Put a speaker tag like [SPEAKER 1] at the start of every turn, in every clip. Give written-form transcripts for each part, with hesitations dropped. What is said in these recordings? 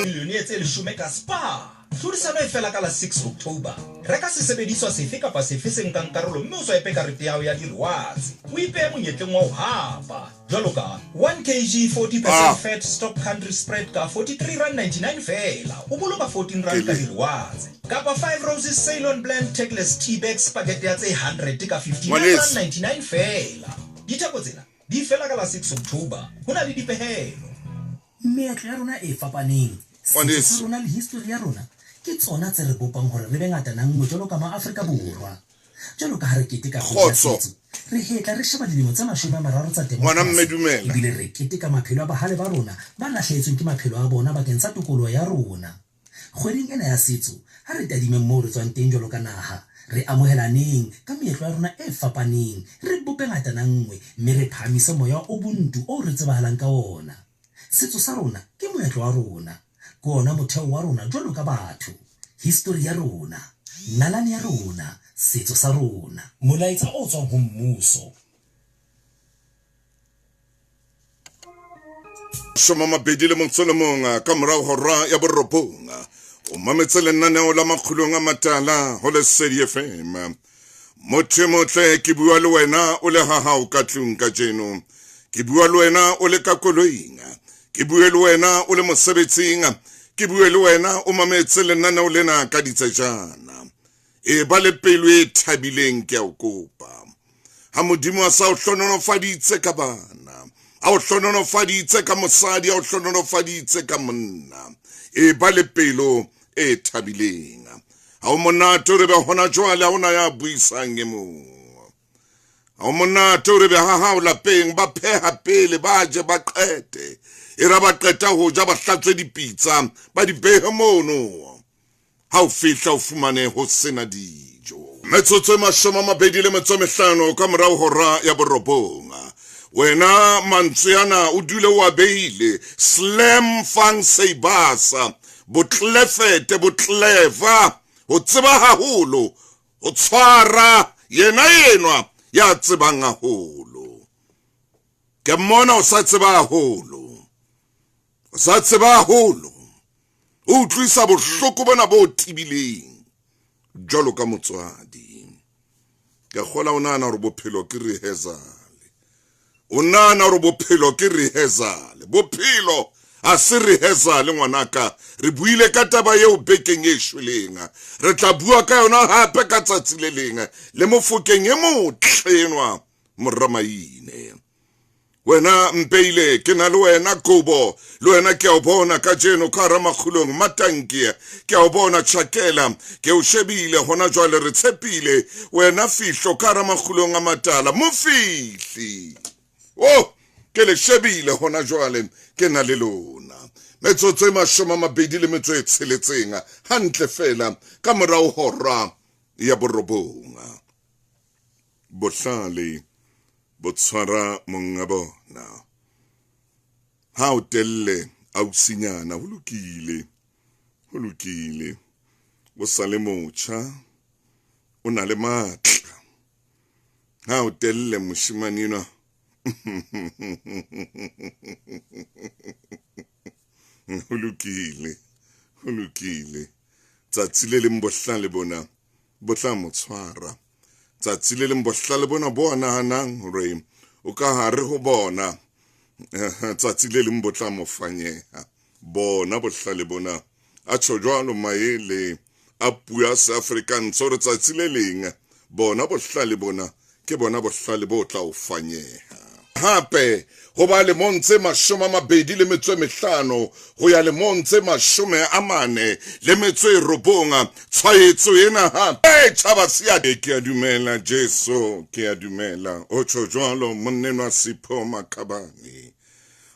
[SPEAKER 1] Milione tse leshome ka Spar. Tlhodisano e fela ka la 6 October. Reka sesebediswa sefe kapa sefe se nkang karolo mme o swipe karete ya hao ya di-rewards. O ipehe monyetleng wa ho hapa. Jwalo ka 1 kg 40 percent
[SPEAKER 2] Ah.
[SPEAKER 1] fat stock country spread ka R43.99 feela, o boloka R14 ka
[SPEAKER 2] Ke le.
[SPEAKER 1] di-rewards. Kapa 5 Roses Ceylon Blend Tagless Tea Bags pakete ya tse 100 ka
[SPEAKER 2] Ngwaneso.
[SPEAKER 1] R59.99 feela. Ditheko tsena di fela ka la 6 October. Ho na le dipehelo.
[SPEAKER 3] Meetlo ya rona e fapaneng, setso sa
[SPEAKER 2] Ngwaneso.
[SPEAKER 3] rona le histori ya rona ke tsona tse re bopang hore re be ngatananngwe jwalo ka maAfrika Borwa. Jwalo ka ha re keteka kgwedi ya
[SPEAKER 2] Kgotso.
[SPEAKER 3] setso, re hetla re sheba dilemo tse 30 tsa
[SPEAKER 2] Ngwana mme
[SPEAKER 3] demokrasi
[SPEAKER 2] dumela.
[SPEAKER 3] ebile re keteka maphelo a bahale ba rona ba lahlehetsweng ke maphelo a bona bakeng sa tokoloho ya rona. Kgweding ena ya setso, ha re tadimeng moo re tswang teng jwalo ka naha, re amohelaneng ka meetlo ya rona e fapaneng, re bope ngatananngwe mme re phahamise moya wa Ubuntu oo re tsebahalang ka wona. Setso sa rona ke moetlo wa rona. Ke wona motheo wa rona jwalo ka batho. Histori ya rona. Nalane ya rona. Setso sa rona.
[SPEAKER 1] Molaetsa o tswang ho mmuso.
[SPEAKER 2] Shoma mabedi le motso le mong ka morao hora ya borobong. O mametse lenaneo la Makgulong a Matala ho Lesedi FM. Motho e motle, ke bua le wena o le ha hao ka tlung kajeno. Ke bua le wena o le ka koloing. Ke bue le wena o le mosebetsing. Ke bue le wena o mametse lenaneo lena ka ditsejana. E ba le pelo e thabileng, ke a o kopa. Ha Modimo a sa o hlohonolofaditse ka bana, a o hlohonolofaditse ka mosadi, a o hlohonolofaditse ka monna, e ba le pelo e thabileng. Ha o monate o re be hona jwale ha ona ya buisang e mong. Ha o monate o re be ha hao lapeng ba pheha pele ba je ba qete. E ra ba qeta ho ja ba hlatswe dipitsa ba di behe mono. Ha o fihla o fumane ho sena dijo. Metsotso e 25 ka morao hora ya borobong. Wena mantswe ana o dule o a beile. Slam fang seibasa. Botlefete, botleva. Ho tseba haholo. Ho tshwara yena enwa ya tsebang haholo. Ke mmona o sa tseba haholo. O sa tseba haholo. O utlwisa bohloko bona bo tibileng jwalo ka motswadi. Ke kgola o nahana hore bophelo ke rehearsal. O nahana hore bophelo ke rehearsal. Bophelo ha se rehearsal ngwanaka. Re buile ka taba eo bekeng e shweleng. Re tla bua ka yona hape ka tsatsi le leng. Le mofokeng e motle enwa Moramaine. Wena Mpeile, ke na le wena Kobo, le wena ke a o bona kajeno ka hara Makgulong Matanki, ke a o bona Chakela, ke o shebile hona jwale, re tshepile wena Fihlo ka hara Makgulong a Matala, Mofihli. Oh, ke le shebile hona jwale, ke na le lona. Metsotso e 26 hantle fela ka morao hora ya borobong. Bohlale bo tshwara monga bona. Ha o telle ausinyana, ho lokile, ho lokile. O sa le motjha, o na le matla. Ha o telle moshemane enwa. Ho lokile, ho lokile. Tsatsi le leng bohlale bona bo tla mo tshwara. Tsatsi le leng bohlale bona bo a nahanang hore o ka hare ho bona, tsatsi le leng bo tla mo fanyeha. Bona bohlale bona. A tjho jwalo maele a puo ya Seafrikanse hore tsatsi le leng bona bohlale bona ke bona bohlale bo tla o fanyeha. Hape ho ba lemong tse 25 ho ya lemong tse 49, tshwaetso ena hape tjhaba se ya. Ke a dumela Jesu, ke a dumela. O tjho jwalo monnenwa Sipho Makhabane.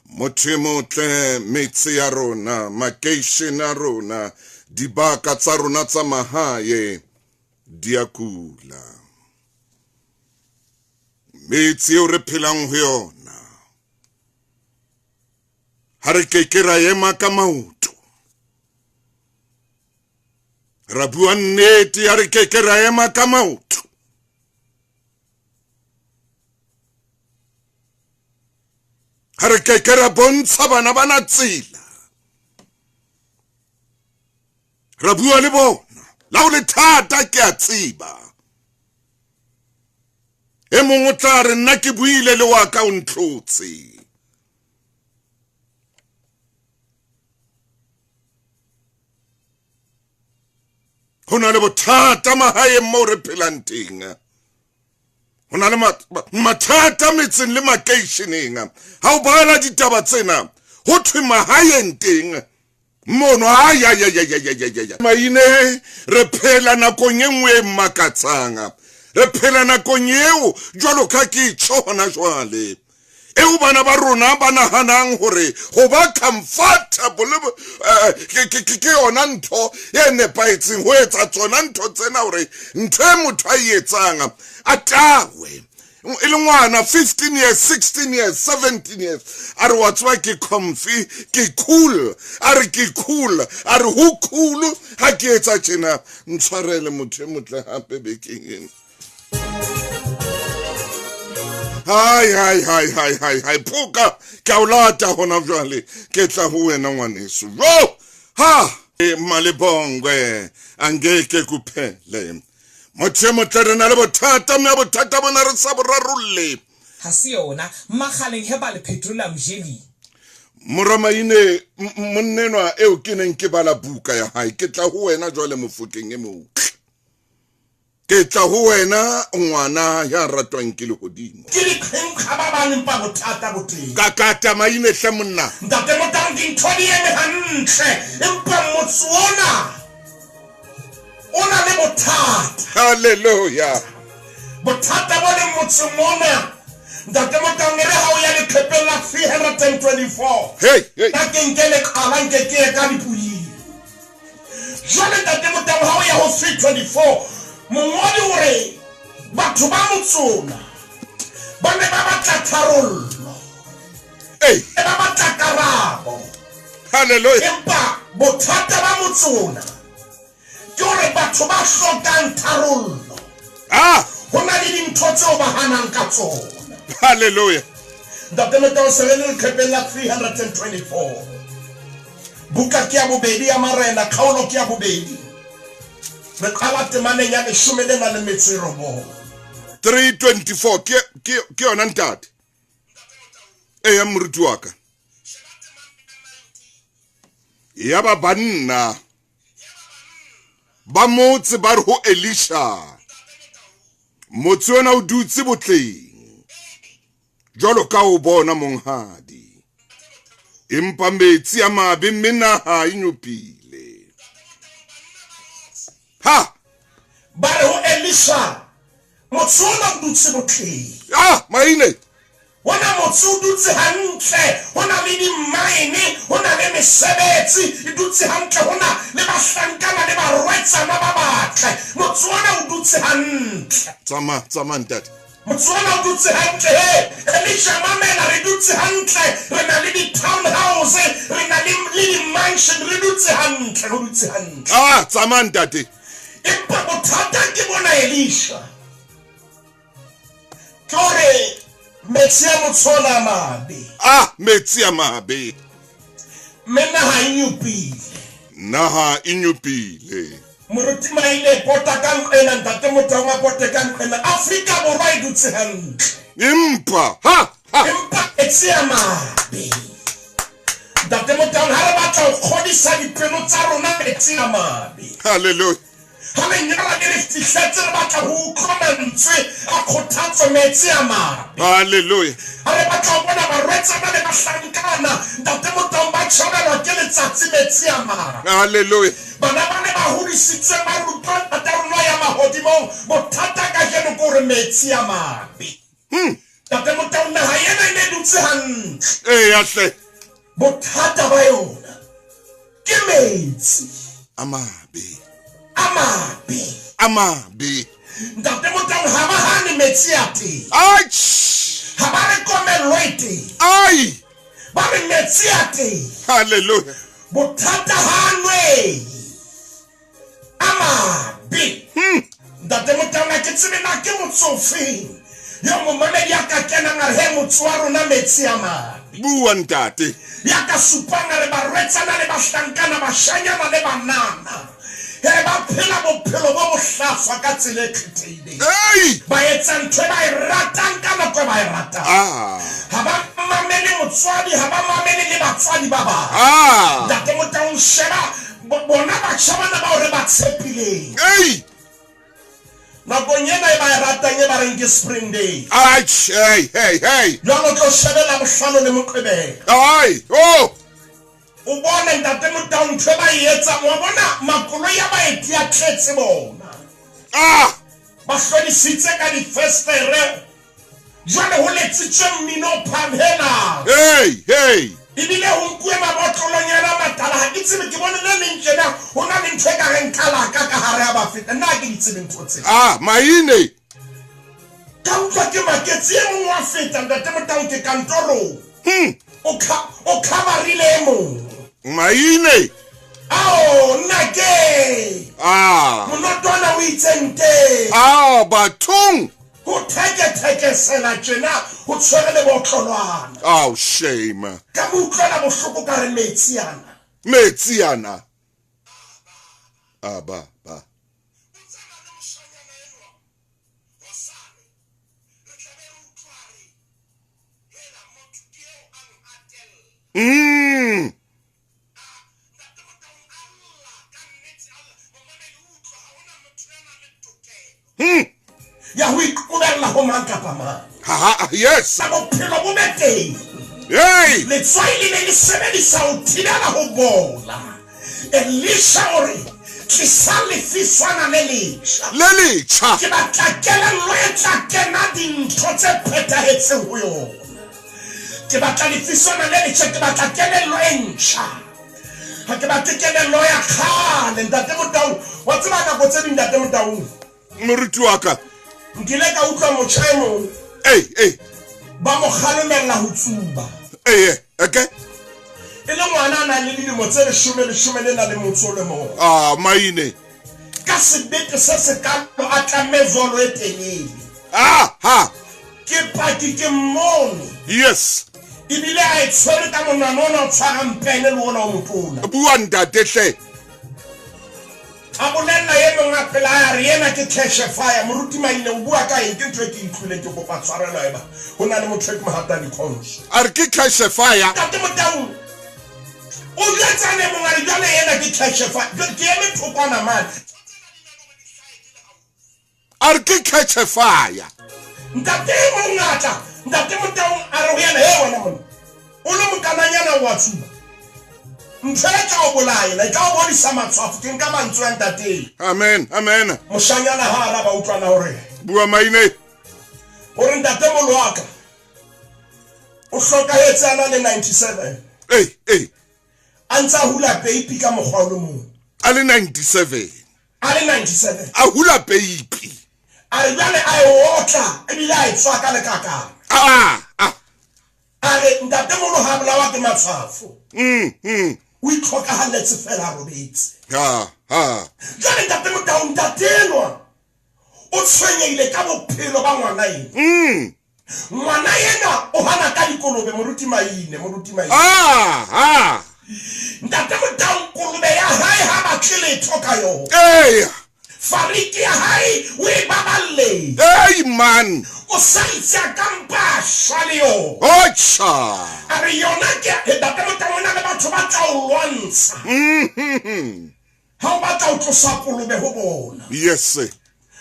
[SPEAKER 2] Motho e motle, metse ya rona, makeishene a rona, dibaka tsa rona tsa mahae di a kula. Metse eo re phelang ho yona, ha re ke ke ra ema ka maoto, ra bua nnete, ha re ke ke ra ema ka maoto. Ha re ke ke ra bontsha bana bana tsela, ra bua le bona. La ho le thata, ke a tseba. E mong o tla re nna ke buile le wa ka o ntlotse. Ho na le bothata mahaeng moo re phelang teng. Ho na le mathata metseng le makeisheneng. Ha o bala ditaba tsena, ho thwe mahaeng teng mono. Ai, ai, ai, ai, ai, ai, ai, ai. Maine, re phela nakong e nngwe e makatsang. Re phela nakong eo, jwalo ka ke tjho hona jwale, eo bana ba rona ba nahanang hore ho ba comfortable ke yona ntho e nepahetseng, ho etsa tsona ntho tsena, hore ntho e motho a e etsang a tawe e le ngwana 15 years, 16 years, 17 years, a re wa tseba ke comfy, ke cool, a re ke cool, a re ho cool ha ke etsa tjena. Ntshwarele motho e motle hape bekeng ena. Hai, hai, hai, hai, hai, hai, phoka, ke a o lata hona jwale, ke tla ho wena ngwaneso. Jo, ha, e malebongwe, angeke kuphele. Motho e motle, re na le bothata, mme bothata bona re sa bo rarolle.
[SPEAKER 4] Ha se yona. Makgaleng Herbal Petroleum Jelly.
[SPEAKER 2] Moramaine, monnenwa eo ke neng ke bala buka ya hae, ke tla ho wena jwale mofokeng e motle. Ke tla ho wena ngwana ya ratwang ke lehodimo.
[SPEAKER 5] Ke diqhenqha ba bang empa bothata bo teng.
[SPEAKER 2] Ka kata maine hle monna.
[SPEAKER 5] Ntate Motang dintho di eme hantle empa motse ona o na le bothata.
[SPEAKER 2] Hallelujah.
[SPEAKER 5] Bothata bo leng motseng ona Ntate Motang e re ha o ya leqhepeng la 324.
[SPEAKER 2] Hey, hey.
[SPEAKER 5] Ka ke nke leqala nke ke ye ka dipoding. Jwale Ntate Motau ha o ya ho 324 mongodi o re batho ba motsona ba ne ba batla tharollo.
[SPEAKER 2] Hey.
[SPEAKER 5] Ba batla karabo.
[SPEAKER 2] Hallelujah.
[SPEAKER 5] Empa bothata ba motsona ke hore batho ba hlokang tharollo.
[SPEAKER 2] Ah.
[SPEAKER 5] Ho na le dintho tseo ba hanang ka tsona.
[SPEAKER 2] Hallelujah.
[SPEAKER 5] Ntate Motau se re le leqhepeng la 324. Buka ke ya bobedi ya Marena, kgaolo ke ya bobedi. Re qala temaneng ya leshome le nang le metso e robong.
[SPEAKER 2] 324 ke ke ke yona ntate. Eya moruti wa ka. Ya ba banna ba motse ba re ho Elisha, motse ona o dutse botleng jwalo ka o bona monghadi, empa metsi a mabe mme naha e nyopile. Ha
[SPEAKER 5] ba re ho Elisha, motse ona o dutse botleng.
[SPEAKER 2] Ah, maine.
[SPEAKER 5] Ona motse o dutse hantle, ho na le dimmaene, ho na le mesebetsi, e dutse hantle, ho na le bahlankana le barwetsana ba batle. Motse ona o dutse hantle.
[SPEAKER 2] Tsamaya, tsamaya ntate.
[SPEAKER 5] Motse ona o dutse hantle. He, Elisha, mamela, re dutse hantle. Re na le di-townhouse, re na le le di-mansion, re dutse hantle, re dutse hantle.
[SPEAKER 2] Ah, tsamaya ntate.
[SPEAKER 5] Empa bothata ke bona, Elisha, ke hore metsi a motse ona a mabe.
[SPEAKER 2] Ah, metsi a mabe.
[SPEAKER 5] Mme naha e nyopile.
[SPEAKER 2] Naha e nyopile.
[SPEAKER 5] Moruti Maine pota ka nqena, Ntate Motaung a pote ka nqena. Afrika Borwa e dutse hantle.
[SPEAKER 2] Empa ha ha.
[SPEAKER 5] Empa metsi a mabe. Ntate Motaung, ha re batla ho kgodisa dipelo tsa rona metsi a mabe.
[SPEAKER 2] Hallelujah.
[SPEAKER 5] Ha lenyora le re fihletse re batla ho utlwa mantswe a kgothatso metsi a mabe.
[SPEAKER 2] Hallelujah.
[SPEAKER 5] Ha re batla ho bona barwetsana le bahlankana Ntate Motaung ba tjhabelwa ke letsatsi metsi a mabe.
[SPEAKER 2] Hallelujah.
[SPEAKER 5] Bana ba ne ba hodisitswe ba rutwa Ntata rona ya mahodimong, bothata kajeno ke hore metsi a mabe. Ntate Motaung, naha ena e ne e dutse hantle.
[SPEAKER 2] Eya hle.
[SPEAKER 5] Bothata ba yona ke metsi
[SPEAKER 2] a mabe.
[SPEAKER 5] A mabe.
[SPEAKER 2] A mabe.
[SPEAKER 5] Ntate Motaung, ha ba hane metsi a teng.
[SPEAKER 2] Atjh.
[SPEAKER 5] Ha ba re komello e teng.
[SPEAKER 2] Ai.
[SPEAKER 5] Ba re metsi a teng.
[SPEAKER 2] Hallelujah.
[SPEAKER 5] Bothata ha nwehe. A mabe. Ntate Motaung, ha ke tsebe na ke motse ofeng. Eo momamedi a ka kenang a re, He, motse wa rona metsi a mabe.
[SPEAKER 2] Bua, ntate.
[SPEAKER 5] Ya ka supang a re, Barwetsana le bahlankana, bashanyana le banana, he, ba phela bophelo bo bohlaswa ka tsela e kgethehileng.
[SPEAKER 2] Ei!
[SPEAKER 5] Ba etsa ntho e ba e ratang ka nako e ba e ratang.
[SPEAKER 2] Ah.
[SPEAKER 5] Ha ba mamele motswadi, ha ba mamele le batswadi ba bang.
[SPEAKER 2] Ah.
[SPEAKER 5] Ntate Motaung, sheba bona batjha bana bao re ba tshepileng.
[SPEAKER 2] Ei!
[SPEAKER 5] Nakong ena e ba e ratang e ba reng ke Spring Day.
[SPEAKER 2] Atjhe, hey, hey, hey.
[SPEAKER 5] Jwale o tlo shebe Labohlano le Moqebelo.
[SPEAKER 2] Ai, oh.
[SPEAKER 5] O bone Ntate Motaung ntho e ba e etsang, wa bona makoloi a baeti a tletse bona.
[SPEAKER 2] Ah!
[SPEAKER 5] Ba hlodisitse ka difestere. Jwale ho letsitswe mmino o phahamhelang.
[SPEAKER 2] Hey, hey.
[SPEAKER 5] Ebile ho nkuwe mabotlolonyana a matala. Ha ke tsebe, ke bone le leng tjena, ho na le ntho e ka reng kalaka ka hare ha ba feta. Nna ha ke di tsebe ntho tsena.
[SPEAKER 2] Ah, maine.
[SPEAKER 5] Ka utlwa ke maketse, e mong wa feta, Ntate Motaung, ke kantorong. O kha, o khabarile e mong.
[SPEAKER 2] Maine.
[SPEAKER 5] Ao, nna ke.
[SPEAKER 2] Ah.
[SPEAKER 5] Monotwana o itse nte.
[SPEAKER 2] Ah, bathong.
[SPEAKER 5] Ho thekethekesela tjena ho tshwere lebotlolwana.
[SPEAKER 2] Ao, shame.
[SPEAKER 5] Ka mo utlwela bohloko ka re metsi ana.
[SPEAKER 2] Metsi ana. A ba ba. Mm.
[SPEAKER 5] Ya ho iqobella ho mang kapa mang.
[SPEAKER 2] Ha, ha, yes.
[SPEAKER 5] Sa bophelo bo be teng.
[SPEAKER 2] Hey.
[SPEAKER 5] Letswai le ne le sebedisa ho thibela ho bola. Elisha o re, Tlisa lefiswana le letjha.
[SPEAKER 2] Le letjha.
[SPEAKER 5] Ke batla kelello e tla kena dintho tse phethahetseng ho yona. Ke batla lefiswana le letjha, ke batla kelello e ntjha. Ha ke batle kelello ya kgale, Ntate Motaung. Wa tseba nako tse ding, Ntate Motaung.
[SPEAKER 2] Moruti wa ka.
[SPEAKER 5] Nkile ka utlwa motjha e mong.
[SPEAKER 2] Ei, ei.
[SPEAKER 5] Ba mo kgalemella ho tsuba.
[SPEAKER 2] Ee, okay.
[SPEAKER 5] E le ngwana a nang le dilemo tse leshome, leshome le nang le motso o le mong.
[SPEAKER 2] Ah, maine.
[SPEAKER 5] Ka sebete se sekalo a tlamme zolo e telele.
[SPEAKER 2] Ah, ha.
[SPEAKER 5] Ke paki ke mmone.
[SPEAKER 2] Yes.
[SPEAKER 5] Ebile a e tshwere ka monwana ona o tshwarang pene le ona o motona.
[SPEAKER 2] Bua ntate hle.
[SPEAKER 5] A bolella e mong a pela a re yena ke cash fire. Moruti Maine o bua ka eng? Ke ntho e ke utlwileng, ke kopa tshwarelo haeba ho na le motho e ke mo hatang dikhonso.
[SPEAKER 2] A re ke cash fire.
[SPEAKER 5] Ntate Motaung o jwetsane mong a re jwale yena ke cash fire. Ke eme thokwana mane.
[SPEAKER 2] A re ke catch a fire.
[SPEAKER 5] Ntate e mong a tla, Ntate Motaung a re ho yena, He wena monna, o le mokananyana o a tsuba. Ntho e tla o bolaya ena, e tla o bodisa matshwafo. Ke nka mantswe a ntate.
[SPEAKER 2] Amen, amen.
[SPEAKER 5] Moshanyana ha araba, utlwana hore.
[SPEAKER 2] Bua maine.
[SPEAKER 5] O re ntate molo wa ka o hlokahetse a na le 97.
[SPEAKER 2] Ei, ei.
[SPEAKER 5] A ntse a hula peipi ka mokgwa o le mong.
[SPEAKER 2] A le 97.
[SPEAKER 5] A le 97.
[SPEAKER 2] A hula peipi.
[SPEAKER 5] A re jwale a e otla ebile a e tswaka le kakana.
[SPEAKER 2] Ah, ah.
[SPEAKER 5] A re ntatemolo ha bolawa ke matshwafo.
[SPEAKER 2] Mm.
[SPEAKER 5] O itlhokahalletse fela a robetse.
[SPEAKER 2] Ha, ha.
[SPEAKER 5] Jwale ntate Motau, ntate enwa o tshwenyehile ka bophelo ba ngwana ena. Ngwana ena o hana ka dikolobe, moruti Maine, moruti Maine.
[SPEAKER 2] Ah, ah.
[SPEAKER 5] Ntate Motau, kolobe ya hae ha batle letho ka yona.
[SPEAKER 2] Ee.
[SPEAKER 5] Fariki ya hae o e baballe.
[SPEAKER 2] Hey man.
[SPEAKER 5] O sa itse a ka mpa a shwa le yona.
[SPEAKER 2] Otjha.
[SPEAKER 5] A re yona ke ntate Motau, o na le batho ba tla o lwantsha. Ha o batla ho tlosa kolobe ho bona.
[SPEAKER 2] Yes.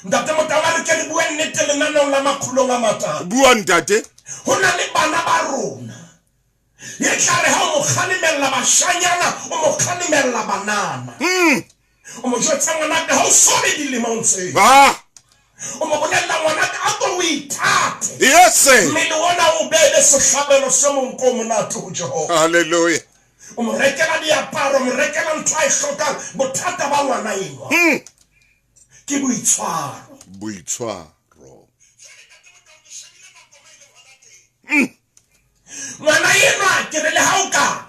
[SPEAKER 5] Ntate Motau, a re ke re bue nnete lenaneong la Makgulong a Matala.
[SPEAKER 2] Bua ntate.
[SPEAKER 5] Ho na le bana ba rona. E tla re ha o mo kgalemella bashanyana, o mo kgalemella banana. O mo jwetsa ngwanaka ha o so be dilemong tseo.
[SPEAKER 2] Ah.
[SPEAKER 5] O mo bolella ngwanaka a ko o ithate.
[SPEAKER 2] Yes.
[SPEAKER 5] Mmele ona o beele sehlabelo se monko o monate ho Jehova.
[SPEAKER 2] Hallelujah.
[SPEAKER 5] O mo rekela diaparo, o mo rekela ntho a e hlokang. Bothata ba ngwana enwa ke boitshwaro.
[SPEAKER 2] Boitshwaro.
[SPEAKER 5] Ngwana enwa ke re le ha o ka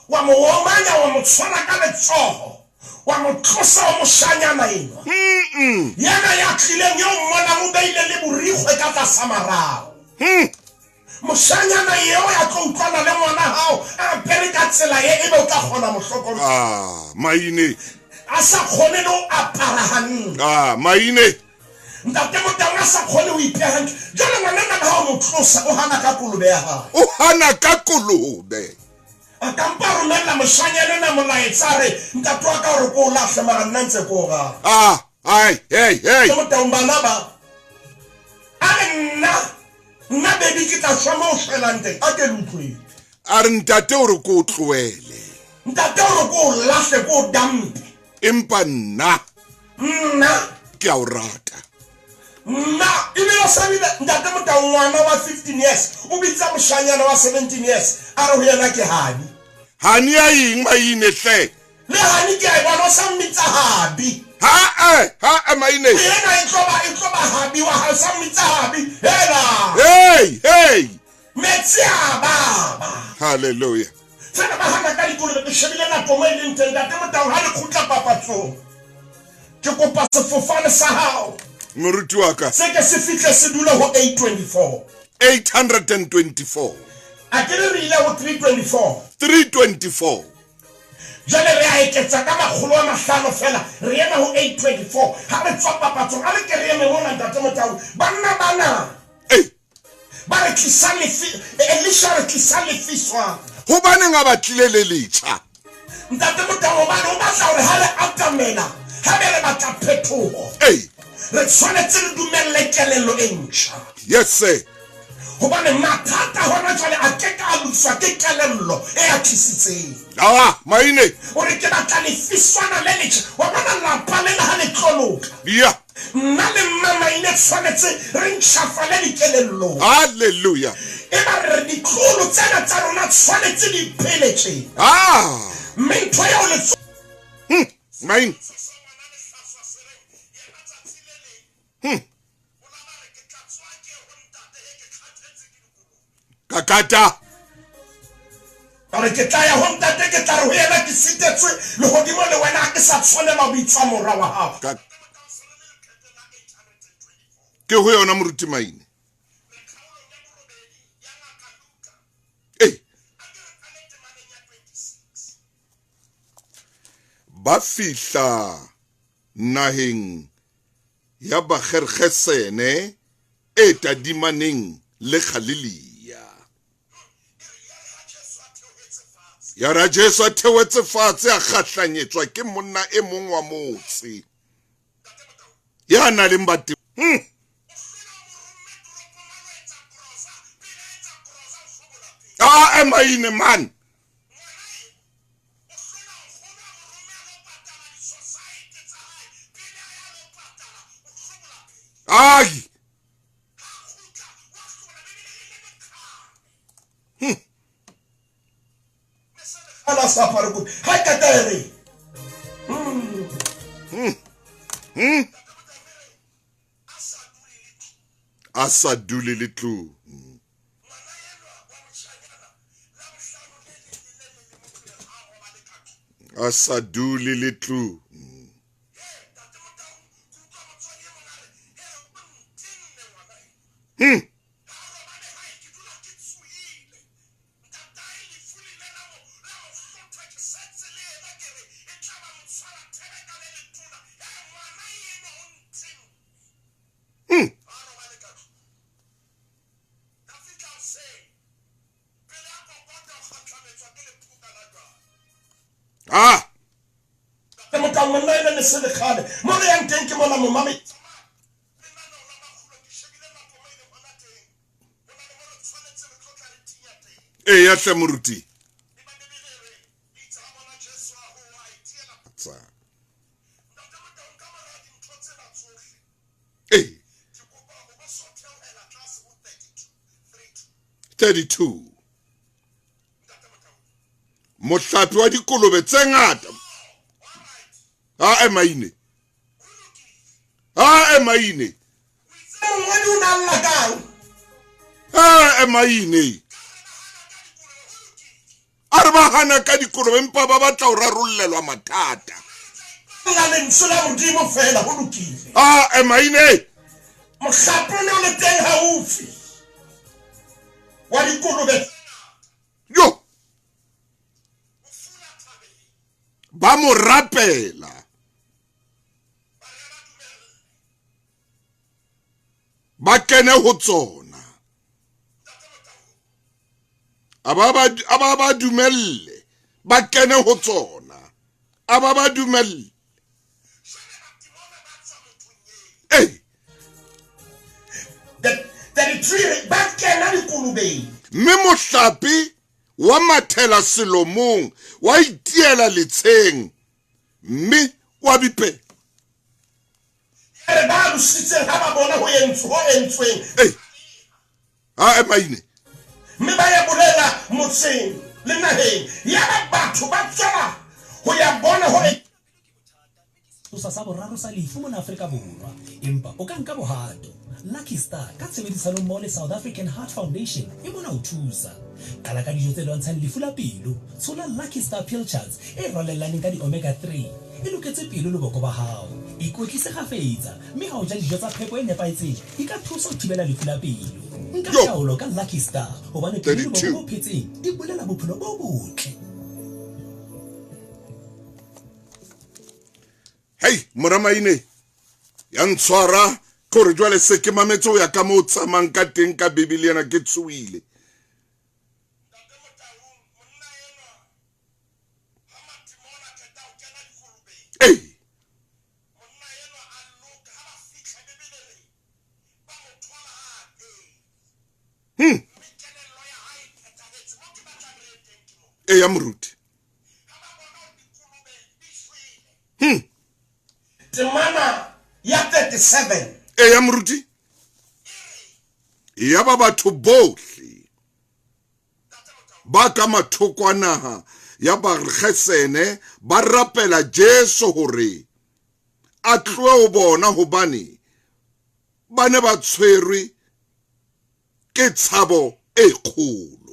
[SPEAKER 5] wa mo omanya, wa mo tshwara ka letsoho, Wa mo tlosa o moshanyana enwa. Yena ya tlileng yo mmonang o beile le borikgwe ka tlasa marao. Moshanyana eo ya tlo utlwana le ngwana hao a apere ka tsela ye, ebe o tla kgona mo hlokomela.
[SPEAKER 2] Ah, maine.
[SPEAKER 5] A sa kgone le ho apara hantle.
[SPEAKER 2] Ah, maine.
[SPEAKER 5] Ntate Motaung a sa kgone ho ipeha hantle. Jwale ngwanana ha o mo tlosa, o hana ka kolobe ya hae.
[SPEAKER 2] O hana ka kolobe.
[SPEAKER 5] A ka mpa a romella moshanyana enwa molaetsa a re, Ntate wa ka o re ke o lahle mara nna ntse ke o rata.
[SPEAKER 2] Ah, ai, hey, hey.
[SPEAKER 5] Ntate Motaung bana ba a re nna, nna baby ke tla shwa mo o shwelang teng. A ke le utlweng.
[SPEAKER 2] A re ntate o re ke o tlohele.
[SPEAKER 5] Ntate o re ke o lahle, ke o dampe.
[SPEAKER 2] Empa nna.
[SPEAKER 5] Nna.
[SPEAKER 2] Ke a o rata.
[SPEAKER 5] Nna ebile o sa bile ntate Motau ngwana wa 15 years o bitsa moshanyana wa 17 years a re ho yena ke hani.
[SPEAKER 2] Hani ya eng maine hle?
[SPEAKER 5] Le hani ke a e bona o sa mmitsa habi.
[SPEAKER 2] Ha e, ha e maine.
[SPEAKER 5] Ena e tloba e tloba habi wa hae o sa mmitsa habi. Hela.
[SPEAKER 2] Hey, hey.
[SPEAKER 5] Metsi a baba.
[SPEAKER 2] Hallelujah.
[SPEAKER 5] Fela ba hana ka dikolobe ke shebile nako mo e leng teng ntate Motau ha le khutla papatsong. Ke kopa sefofane sa hao.
[SPEAKER 2] Moruti wa ka.
[SPEAKER 5] Se ke se fihle se dule ho 824.
[SPEAKER 2] 824.
[SPEAKER 5] A ke re re ile ho 324.
[SPEAKER 2] 324.
[SPEAKER 5] Jwale re a eketsa ka makgolo a mahlano fela, re ema ho 824. Ha re tswa papatsong, a re ke re eme mona, Ntate Motau. Banna bana.
[SPEAKER 2] Ei.
[SPEAKER 5] Ba re tlisa lefi, Elisha re tlisa lefiswana.
[SPEAKER 2] Hobaneng a batlile le letjha?
[SPEAKER 5] Ntate Motau, hobane o batla hore ha re atamela, ha be re batla phetoho,
[SPEAKER 2] Ei.
[SPEAKER 5] re tshwanetse re dumelle kelello e ntjha.
[SPEAKER 2] Yes, sir.
[SPEAKER 5] Hobane mathata hona jwale a ke ke a lokiswa ke kelello e a tlisitseng.
[SPEAKER 2] Ah, maine.
[SPEAKER 5] O re ke batla lefiswana le letjha. Wa bona lapa lena ha le tlo loka.
[SPEAKER 2] Yeah.
[SPEAKER 5] Nna le Mmamaine tshwanetse re ntjhafale dikelellong.
[SPEAKER 2] Hallelujah.
[SPEAKER 5] E ba re re ditlolo tsena tsa rona tshwanetse di phele tjena.
[SPEAKER 2] Ah.
[SPEAKER 5] Mme ntho eo le
[SPEAKER 2] Maine. Kakata.
[SPEAKER 5] Ka re ke tla ya ho ntate, ke tla re ho yena ke sitetswe lehodimo le wena, ha ke sa tshwanela ho bitswa mora wa hao.
[SPEAKER 2] Ka Ke ho yona moruti Maine. Ei. Ba fihla naheng ya Bagergesene e tadimaneng le Galilea. Yare ha Jesu a theohetse fatshe, a kgahlanyetswa ke monna e mong wa motse ya nang le bate. Ah, emaine man. Ai.
[SPEAKER 5] Ala sa apare kopi. Ha e qeta e re.
[SPEAKER 2] A sa dule le tlung. A sa dule le tlung. Ah.
[SPEAKER 5] Ke motla monna ene le se le kgale. Mo re yang teng ke mona momame.
[SPEAKER 2] Eya hle moruti. Tsa. Ee. 32. Mohlape wa dikolobe tse ngata. Ha e maine. Ha e maine.
[SPEAKER 5] Mongodi o na lla kang?
[SPEAKER 2] Ha e maine. A re ba hana ka dikolobe empa ba batla ho rarollelwa mathata.
[SPEAKER 5] La lentswe la Modimo feela, ho lokile.
[SPEAKER 2] A emaine.
[SPEAKER 5] Mohlape o ne o le teng haufi wa dikolobe.
[SPEAKER 2] Yo. Ba mo rapela. Ba kene ho tsona. A ba ba ba dumelle. Ba kene ho tsona. A ba ba dumelle. Ei.
[SPEAKER 5] 33 ba kena dikolobeng.
[SPEAKER 2] Mme mohlape wa mathela selomong, wa itiela letsheng, mme wa bipela.
[SPEAKER 5] Re ba busitseng ha ba bona ho entswe ho entsweng.
[SPEAKER 2] Ei. Ha emaine.
[SPEAKER 5] Mme ba ya bolela motseng le naheng. Yaba batho ba tswela ho ya bona ho
[SPEAKER 3] Sesosa sa boraro sa lefu mona Afrika Borwa. Empa o ka nka bohato. Lucky Star ka tshebedisanommoho le South African Heart Foundation e mona ho thusa. Qala ka dijo tse lwantshang lefu la pelo. Tshola Lucky Star Pilchards e rwalellaneng ka di-omega 3. E loketse pelo le boko ba hao. Ikwetlise kgafetsa mme ha o ja dijo tsa phepo e nepahetseng di ka thusa ho thibela lefu la pelo. Nka
[SPEAKER 2] Yo.
[SPEAKER 3] taolo ka Lucky Star hobane pelo le boko
[SPEAKER 2] 32.
[SPEAKER 3] bo phetseng di bolela bophelo bo botle.
[SPEAKER 2] Hei, mora Maine, ya ntshwara ke hore jwale se ke mametse ho ya ka moo o tsamayang ka teng ka Bibele ena ke tshohile. Ei. Eya moruti.
[SPEAKER 5] Temana ya 37.
[SPEAKER 2] Eya moruti. Yaba batho bohle ba ka mathoko a naha ya Bagergesene ba rapela Jesu hore a tlohe ho bona hobane ba ne ba tshwerwe ke tshabo e kgolo.